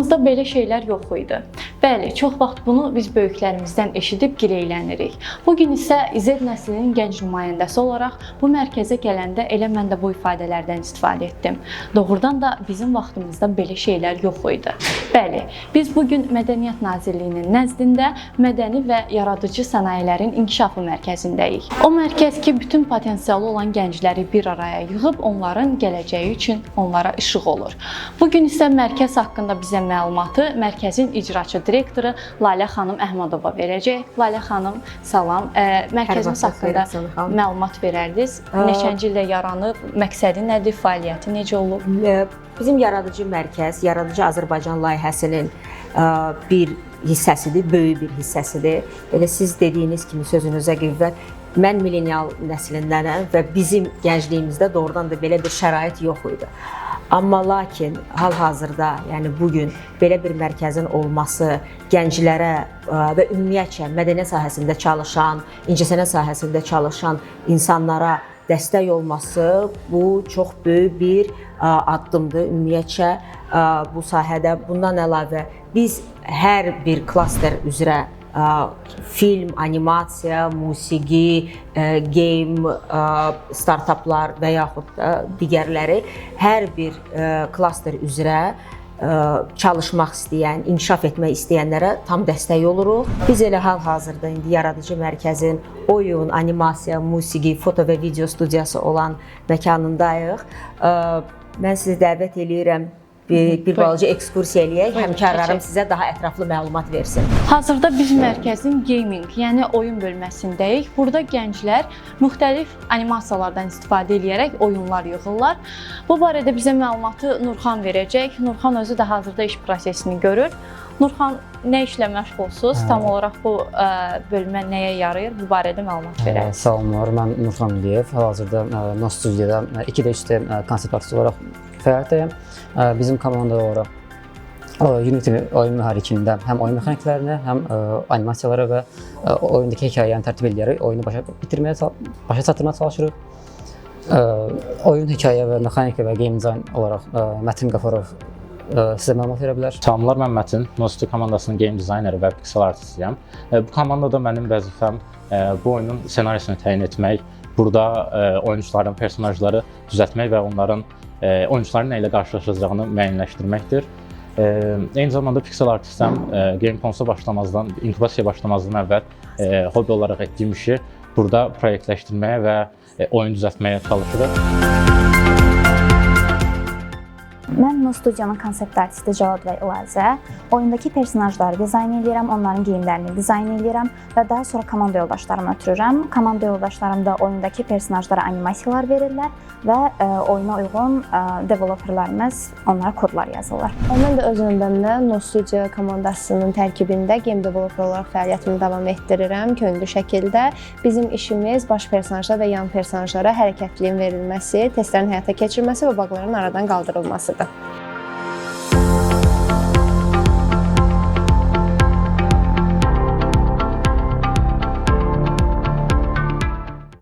Vaxtımızda belə şeylər yox idi. Bəli, çox vaxt bunu biz böyüklərimizdən eşidib gileylənirik. Bu gün isə Z nəslinin gənc nümayəndəsi olaraq bu mərkəzə gələndə elə mən də bu ifadələrdən istifadə etdim. Doğrudan da bizim vaxtımızda belə şeylər yox idi. Bəli, biz bu gün Mədəniyyət Nazirliyinin nəzdində Mədəni və Yaradıcı Sənayelerin İnkişafı Mərkəzindəyik. O mərkəz ki, bütün potensialı olan gəncləri bir araya yığıb onların gələcəyi üçün onlara işıq olur. Bu gün isə mərkəz haqqında bizə məlumatı mərkəzin icraçı direktoru Lalə xanım Əhmədova verəcək. Lalə xanım, salam. Mərkəzimiz haqqında məlumat verərdiniz. Neçənci ildə yaranıb, məqsədi nədir, fəaliyyəti necə olub? Bizim yaradıcı mərkəz, Yaradıcı Azərbaycan layihəsinin bir hissəsidir, böyük bir hissəsidir. Elə siz dediyiniz kimi, sözünüzə qüvvət, mən millenial nəslindənəm və bizim gəncliyimizdə doğrudan da belə bir şərait yox idi. Amma lakin hal-hazırda, yəni bu gün belə bir mərkəzin olması gənclərə və ümumiyyətcə mədəniyyət sahəsində çalışan, incəsənət sahəsində çalışan insanlara dəstək olması, bu çox böyük bir addımdır ümumiyyətcə bu sahədə. Bundan əlavə biz hər bir klaster üzrə film, animasiya, musiqi, game, startaplar və yaxud da digərləri, hər bir klaster üzrə çalışmaq istəyən, inkişaf etmək istəyənlərə tam dəstək oluruq. Biz elə hal-hazırda indi yaradıcı mərkəzin oyun, animasiya, musiqi, foto və video studiyası olan məkanındayıq. Mən sizi dəvət eləyirəm, bir balaca ekskursiya eləyək. Həmkarlarım sizə daha ətraflı məlumat versin. Hazırda biz mərkəzin gaming, yəni oyun bölməsindəyik. Burada gənclər müxtəlif animasiyalardan istifadə eləyərək oyunlar yığırlar. Bu barədə bizə məlumatı Nurxan verəcək. Nurxan özü də hazırda iş prosesini görür. Nurxan, nə işlə məşğulsunuz? Tam olaraq bu bölmə nəyə yarayır? Bu barədə məlumat verək. Salamlar, mən Nurxan Əliyev. Hal-hazırda No Studiyada 2D 3D konsept artisti olaraq fəaliyyətdəyəm. Bizim komanda olaraq Unity oyun mühərrikində həm oyun mexaniklərini, həm animasiyaları və oyundakı hekayəni tərtib edərək oyunu başa bitirməyə, başa çatdırmağa çalışırıq. Oyun hekayə və mexanika və game design olaraq Mətin Qafarov sizə məlumat verə bilər. Salamlar, mən Mətin, No Studio komandasının game designeri və pixel artistiyəm. Bu komandada mənim vəzifəm bu oyunun ssenarisini təyin etmək, burada oyunçuların personajları düzəltmək və onların oyunçuların nə ilə qarşılaşacağını müəyyənləşdirməkdir. Eyni zamanda pixel artistəm. Game Ponsa başlamazdan, inkubasiyaya başlamazdan əvvəl hobbi olaraq etdiyim işi burada proyektləşdirməyə və oyun düzəltməyə çalışırıq. Mən No Studiyanın konsept artisti Cavad bəy İlazə. Oyundakı personajları dizayn edirəm, onların geyimlərini dizayn edirəm və daha sonra komanda yoldaşlarımı ötürürəm. Komanda yoldaşlarım da oyundakı personajlara animasiyalar verirlər və oyuna uyğun developerlarımız onlara kodlar yazırlar. Mən də öz növbəmdə No Studio komandasının tərkibində game developer olaraq fəaliyyətimi davam etdirirəm könüllü şəkildə. Bizim işimiz baş personajlara və yan personajlara hərəkətliyin verilməsi, testlərin həyata keçirilməsi və baqların aradan qaldırılmasıdır.